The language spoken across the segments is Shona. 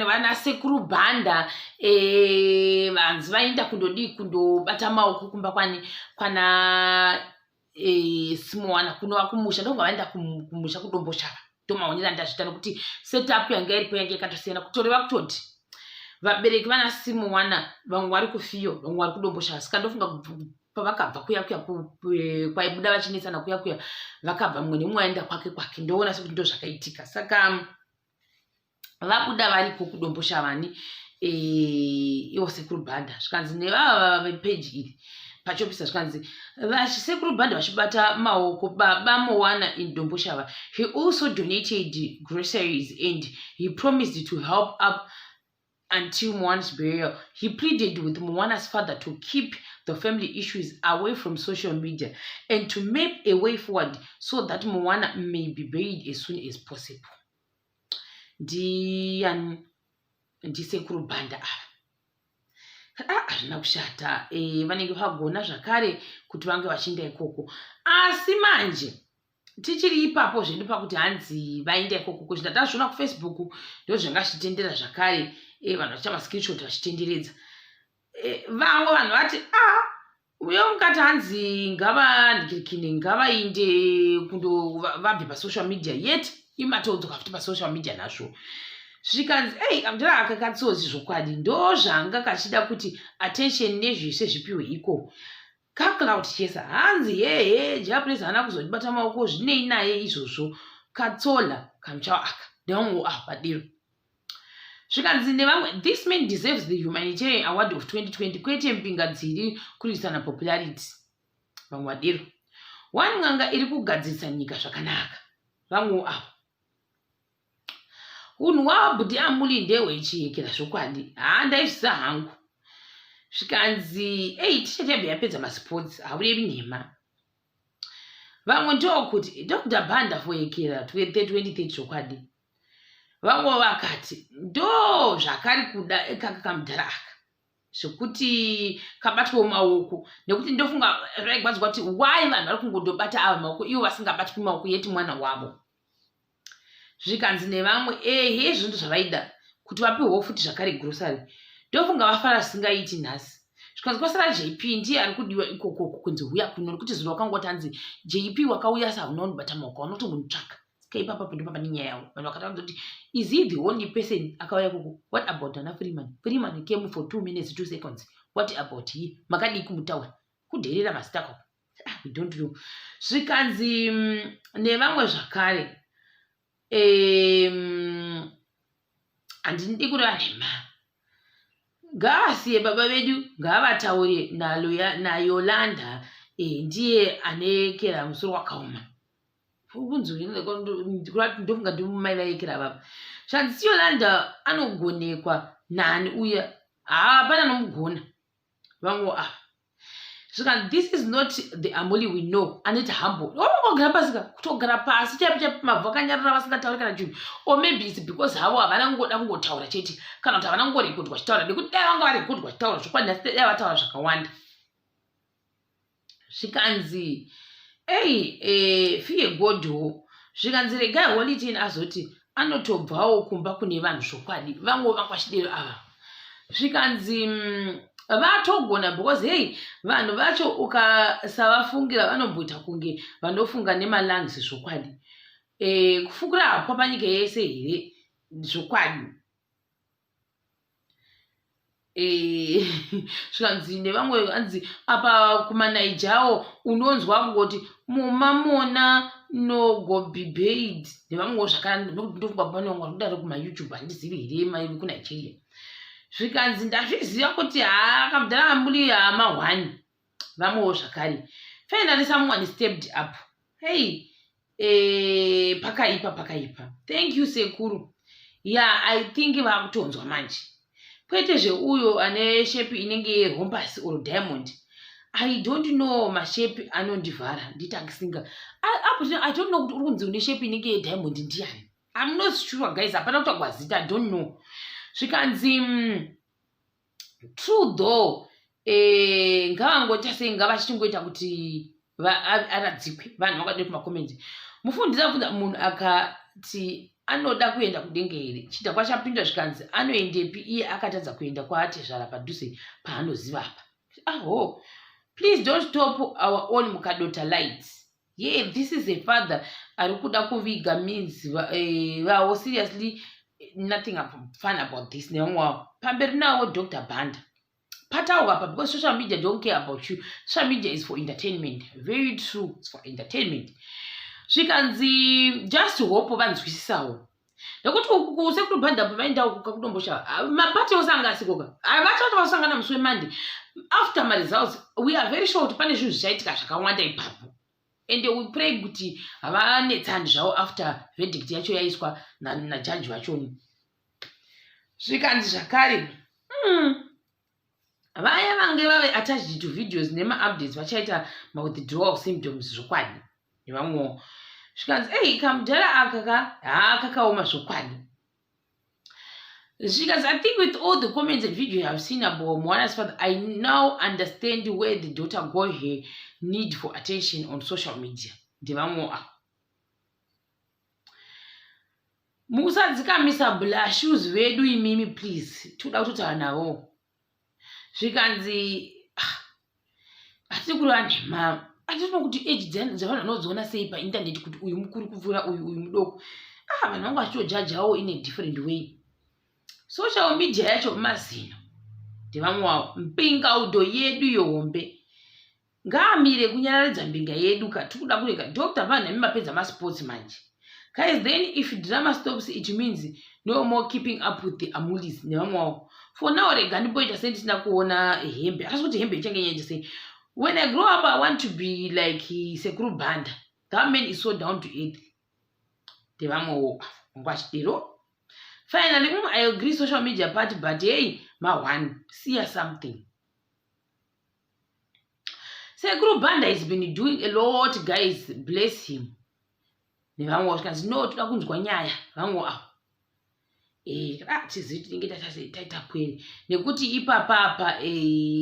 Vana sekuru Bhanda vanzi vaenda kundodii, kundobata maoko kumba kwani kwana Simowana, kunova kumusha. Ndobva vaenda kumusha kuDomboshava. Ndomaonero andazviita, nokuti setup yanga iripo yange yakatosiyana, kutoreva kutoti vabereki vana Simowana vamwe vari kuFiyo, vamwe vari kuDomboshava. Saka ndofunga pavakabva kuya kuya kwaibuda vachinetsana kuya kuya, vakabva mumwe nemumwe aenda kwake kwake. Ndoona sekuti ndo zvakaitika. Saka vabuda variko kuDomboshavani, ivo sekuru Bhanda, zvikanzi nevava vepeji iri pachopisa, zvikanzi sekuru Bhanda vachibata maoko baba Mowana in Domboshava. He also donated groceries and he promised to help up until Moana's burial. He pleaded with Moana's father to keep the family issues away from social media and to map a way forward so that Moana may be buried as soon as possible. Ndiyani? Ndisekuru Bhanda ava. Ah, hazvina kushata. Vanenge vagona zvakare kuti vange vachienda ikoko. Asi manje tichiri ipapo zvedu pakuti hanzi vaenda ikoko, kuzvinda tazviona kuFacebook, ndo zvanga zvichitendera zvakare. Vanhu vachiita mascreenshot vachitenderedza. Vamwe vanhu vati a ah, uyo mukati hanzi ngavandikirikine, ngavainde kundo vabve pasocial media, yet imatodzoka futi pasocial media nazvo. Zvikanzi, ei, kamudhara aka katsotsi zvokwadi, ndo zvanga kachida kuti attention nezvese zvipiwe ikoko. Kacloud chesa hanzi hehe, Japres haana kuzondibata maoko, zvinei naye izvozvo? Katsola kamuchawo aka ndevamwewo ava padero. Zvikanzi nevamwe, this man deserves the humanitarian award of 2020, kwete mbinga dziri kurwisana popularity. Vamwe vadero, one n'anga iri kugadzirisa nyika zvakanaka. Vamwewo ava, unhu hwabhudhi amuli ndehwechiyekera zvokwadi, haa, ndaizvisa hangu. Zvikanzi, ei, tichati yabva yapedza masports, haurevi nhema. Vamwe ndokuti Dr Banda foyekera 2030 zvokwadi. Vamwe vakati ndo zvakari kuda kaka kamudhara aka zvekuti kabatwewo maoko, nekuti ndofunga zvaigwadzwa kuti why vanhu vari kungondobata ava maoko, ivo vasingabatwi maoko yeti mwana wavo. Zvikanzi nevamwe, ehe, izvo ndo zvavaida kuti vapiwewo futi zvakare grocery. Ndofunga vafara zvisingaiti nhasi. Zvikanzi kwasara JP, ndiye ari kudiwa ikokoko kunzi huya kuno, nekuti zuva wakangoti hanzi JP wakauya, sa hauna kundibata maoko, unotongonitsvaka. Saka ipapapo ndipo pane nyaya yavo. Vanhu vakataura kuti is he the only person akauya ikoko? What about ana Freeman? Freeman came for 2 minutes 2 seconds. What about he? Makadii kumutaura? Kudherera mazita kako. Ah, we don't know. Zvikanzi nevamwe zvakare, handidi kureva nhema, ngavasiye baba vedu, ngavataure naYolanda, ndiye anekera musoro wakaoma. Kunzi ndofunga ndimai vaekera vava. Zvanzi Yolanda anogonekwa nani uya? Hapana nomugona. Vamwe ava, zvikanzi this is not the Amuli we know, anoita humble, ongogara pasi ka, kutogara pasi chaipo chaipo, mabvu akanyarara, vasingatauri kana chinhu. Or maybe it's because havo havana kungoda kungotaura chete, kana kuti havana kungorekodwa vachitaura, nekuti dai vanga varekodwa vachitaura zvokwadi nhasi dai vataura zvakawanda. Zvikanzi, ei, fear Godwo. Zvikanzi regai Holy Ten azoti anotobvawo kumba kune vanhu zvokwadi. Vamwe vanga vachidero ava. Zvikanzi vatogona because hei, vanhu vacho ukasavafungira vanomboita kunge vanofunga nemalungs zvokwadi. Kufukura hapwa panyika yese here zvokwadi? Zvikanzi nevamwe, anzi apa kumaNaijawo unonzwa kungoti mumamona nogobibaid nevamwewo zvakare. Ndofunga pane vamwe vari kudaro kumaYouTube, handizivi here maivi kuNigeria. Zvikanzi ndazviziva kuti haa, kamudhara amuli hama one. Vamwewo zvakare, finally someone stepped up. Hey, pakaipa, pakaipa. Thank you, sekuru. Yeah, I think vakutonzwa manje, kwete zveuyo ane shape inenge yerhombus or diamond. I don't know, mashape anondivhara nditakisinga apo. I don't know kuti uri kunzi une shape inenge yediamond ndiani. I'm not sure, guys, hapana kutagwa zita, I don't know. Zvikanzi true though, ngavangoita sei, ngavachichingoita kuti aradzikwe. Vanhu vakadii kumacomments? Mufundisi abvunza munhu akati Anoda kuenda kudenga here? Chidhakwa chapindwa zvikanzi anoendepi iye akatadza kuenda kwaatezvara padhuze paanoziva apa. Aho, please don't stop our own Mukadota lights. Yeah, this is a father ari kuda kuviga means vawo. Seriously, nothing fun about this nevamwe wavo. Pamberi nawo Dr. Banda. Pataurwa apa because social media don't care about you. Social media is for entertainment. Very true, it's for entertainment. Zvikanzi just hope vanzwisisawo nekuti uku sekuru Banda pavaenda uku kakudombosha mapati ose anga asikoka vachati vasangana musi weMonday after maresults. We are very sure kuti pane zvinhu zvichaitika zvakawanda ipapo and we pray kuti havanetsani zvavo after verdict yacho yaiswa najaji vachoni. Zvikanzi zvakare vaya vange vave attached to videos nemaupdates vachaita mawithdrawal symptoms zvokwadi nevamwewo. Zvikanzi, ei, kamudhara aka ka haa kakaoma zvokwadi. Zvikanzi, I think with all the comments and video you have seen about Moana's father, I now understand where the daughter got her need for attention on social media. Ndevamwewo ava. Musadzikamisa blashoes vedu imimi, please, tikuda kutotaura navo. Zvikanzi, ah, hatiri kureva nhema, hatino kuti age dzevanhu vanodziona sei paintaneti kuti uyu mukuru kupfuura uyu, uyu mudoko. Ah, vanhu vangu vachitojajawo in a different way. Social media yacho mazino ndevamwe wavo. Mpingaudo yedu yohombe ngaamire kunyararidza mbinga yedu ka. Tikuda kurega Dr. Vanhu imi mapedza masports manje. Guys, then if drama stops, it means no more keeping up with the Amulis nevamwe wavo. For now rega ndimboita sendisina kuona hembe, asi kuti hembe ichange nyaita sei. When I grow up, I want to be like Sekuru Banda. That man is so down to earth. Ndevamwewo ngwachidero. Finally, I agree, social media party, but hey, ma1 see something. Sekuru Banda has been doing a lot, guys, bless him. Nevamwe zvikanzi, no, toda kunzwa nyaya vamwe avo. Tizivi tinenge taita kweri nekuti ipapapa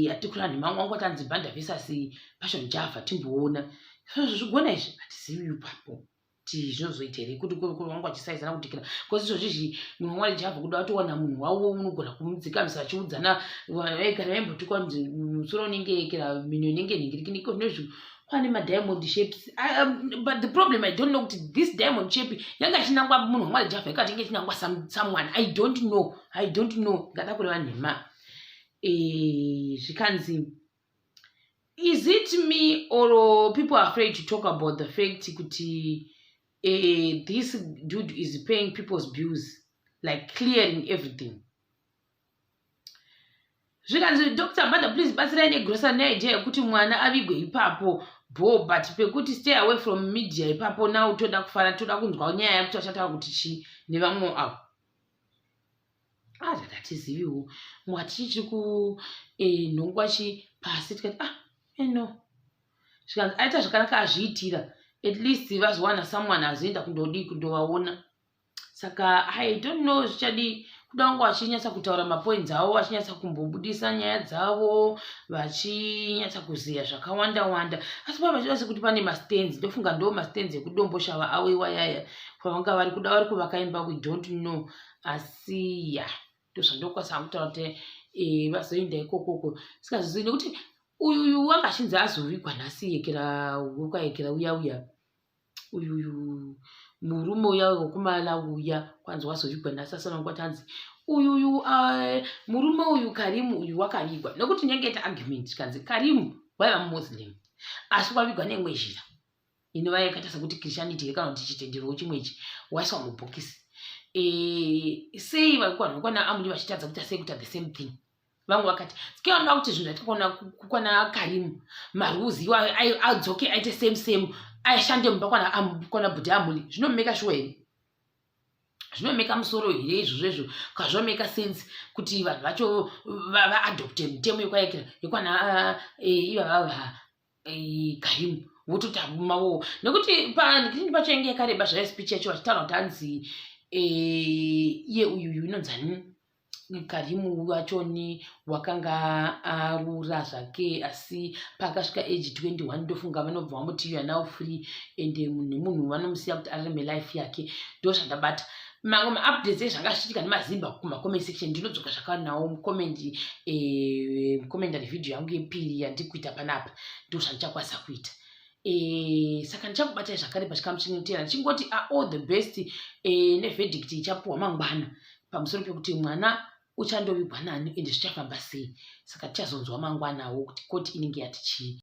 hatikura nemamwe wangu atanzi Banda versus Passion Java. Timboona zvozvo zvigona izvi, hatizivi ipapo kuti zvinozoita here kuti vangu vachisaizana kudikira, because izvozvizvi munhu wamwari Java kuda watowana munhu wavo unogona kumudzikamisa vachiudzana. Vaigara vaimbotukwa kunzi musoro unenge ekera, mhino inenge nhingirikiniko. Zvinozvi kwane madiamond shapes, but the problem, I don't know kuti this diamond shape yanga ichinangwa munhu wamwari Java, ikati inge ichinangwa someone. I don't know, I don't know, ngada kureva nhema. Zvikanzi, is it me or people are afraid to talk about the fact kuti this dude is paying people's bills, like clearing everything? Zvikanzi, Dr Banda, please batsirai negrocery neidea yekuti mwana avigwe ipapo bo, but pekuti stay away from media ipapo. Now toda kufara, toda kunzwa nyaya yekuti vachataura kuti chii nevamwe avo. Ah, hatiziviwo mwati tichiri kunhongwa chi pasi tikati, ah, eno. Zvikanzi aita zvakanaka azviitira, at least vazowana someone azoenda kundodii, kundovaona. Saka I don't know zvichadii kuda kunge vachinyatsa kutaura mapoints avo, vachinyatsa kumbobudisa nyaya dzavo, vachinyatsa kuziya zvakawanda wanda. Asi pa vachida sekuti pane mastands, ndofunga ndo mastands ekudomboshava avo iwayaya kwavanga vari kuda vari kuvaka imba. We don't know, asi ya, ndozvandokwanisa kutaura kuti vazoenda ikokoko sikazivi nekuti uyuyu wanga achinzi azovigwa nhasi yekera wekwaekera uya uya uyuyu murume uya wekumala uya kwanzi wazovigwa nhasi. Asana kwatanzi uyuyu murume uyu Karimu uyu wakavigwa nekuti nyange ita argument kanzi Karimu waiva mumuslim asi wavigwa neimwe zhira inova yakaita sekuti Christianity here kana kuti chitenderowo chimwe ichi, waiswa mubhokisi. Sei vanhu kwana Amuli vachitadza kuita sei kuita the same thing? Vamwe vakati sike vanoda kuti zvinhu zvaita kwana Karimu, marules iwayo adzoke aite same same, ashande mumba kwana bhudhi Amuli. Zvinomeka sure here? Zvinomeka musoro here izvozvo izvo? Kazvomeka sense kuti vanhu vacho vaadopte mitemo yekwaekera yekwana ivavava Karimu vototi mavo? Nekuti panikini pacho yange yakareba zvayo speech yacho vachitaura kuti hanzi iye uyuyu inonzani Karimu wachoni wakanga arura zvake, asi paakasvika age 21 ndofunga vanobva vamuti, "You are now free," and munhu nemunhu vanomusiya kuti ararame life yake. Ndo zvandabata. Mamwe maupdates ezvanga zvichiitika nemazimba kumacomment section ndinodzoka zvakare nawo mucomment, mucommentary video yangu yepiri yandiri kuita panapa. Ndo zvandichakwanisa kuita. Saka ndichakubatai zvakare pachikamu chinotera, ndichingoti all the best neverdict ichapuhwa mangwana pamusoro pekuti mwana uchandovigwa nani ende zvichafamba sei. Saka tichazonzwa mangwanawo kuti koti inenge yati chii.